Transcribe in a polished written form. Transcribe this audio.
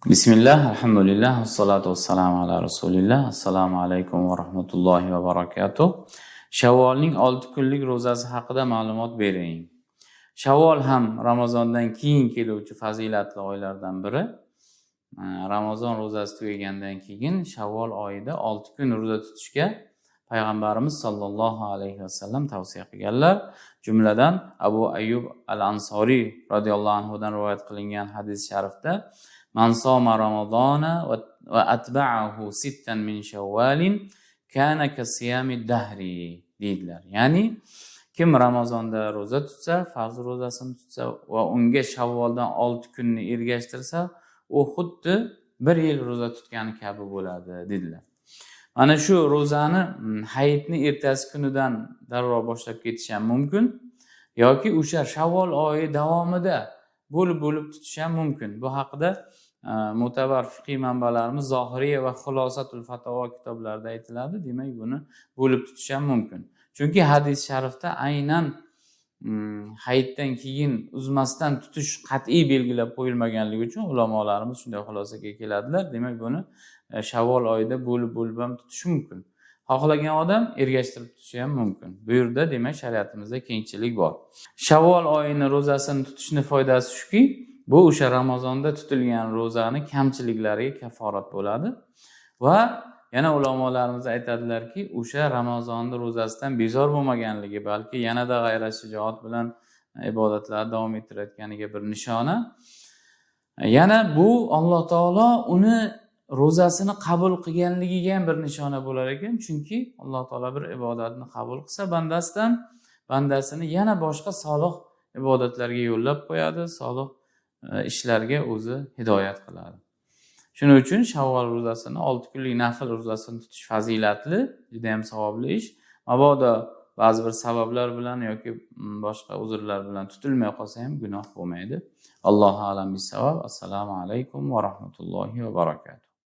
Bismillah, alhamdulillah, vassalatu vassalamu ala rasulillah. Assalomu alaykum va rahmatullohi va barakatuh. Shavvolning 6 kunlik ro'zasi haqida ma'lumot bering. Shavvol ham Ramazondan keyin keluvchi fazilatli oylardan biri. Ramazon ro'zasi tugagandan keyin Shavvol oyida 6 kun ro'za tutishga Payg'ambarimiz sollallohu alayhi vasallam tavsiya qilganlar. Jumladan Abu Ayyub al-Ansoriy radhiyallohu anhu dan rivoyat qilingan hadis sharifda Man soma Ramazona va atba'ahu sittan min Shawwalin kana kasiyami dahri deydilar. Ya'ni kim Ramazonda ro'za tutsa, farz ro'zasini tutsa va unga Shavvoldan 6 kunni ergashtirsa, u xuddi bir yil ro'za tutgani kabi bo'ladi dedilar. Mana shu ro'zani hayitni ertasi kunidan darrov boshlab ketish ham mumkin yoki o'sha Shavvol oyi davomida bo'lib-bo'lib tutish ham mumkin. Bu haqida mo'tabar fiqhiy manbalarimiz Zohiriya va Xulosatul Fatavo kitoblarida aytiladi. Demak, buni bo'lib tutish ham mumkin. Chunki hadis sharifda aynan hayitdan keyin uzmasdan tutish qat'iy belgilab qo'yilmaganligi uchun ulamolarimiz shunday xulosaga keladilar. Demak, buni Shavvol oyida bo'lib-bo'lib ham tutish mumkin. Xohlagan odam ergashtirib tutishi ham mumkin. Bu yerda demak shariatimizda kengchilik bor. Shavvol oyini ro'zasini tutishni foydasi shuki, bu o'sha Ramazonda tutilgan ro'zani kamchiliklariga kaforat bo'ladi. Va yana ulamolarimiz aytadilarki, o'sha Ramazonni ro'zasidan bezor bo'lmaganligi, balki yanada g'ayrat shijoat bilan ibodatlarni davom ettirayotganiga bir nishona. Yana bu Alloh taolo uni ro'zasini qabul qilganligiga ham bir nishona bo'lar ekan, chunki Alloh taolo bir ibodatni qabul qilsa bandasidan, bandasini yana boshqa solih ibodatlarga yo'llab qo'yadi, solih ishlarga o'zi hidoyat qiladi. Shuning uchun Shavvol ro'zasini 6 kunlik nafl ro'zasini tutish fazilatli, juda ham savobli ish. Mabodo ba'zi bir sabablar bilan yoki boshqa uzrlar bilan tutilmay qolsa ham gunoh bo'lmaydi. Allohu a'lam bissavob. Assalomu alaykum va rahmatullohi va barakatuh.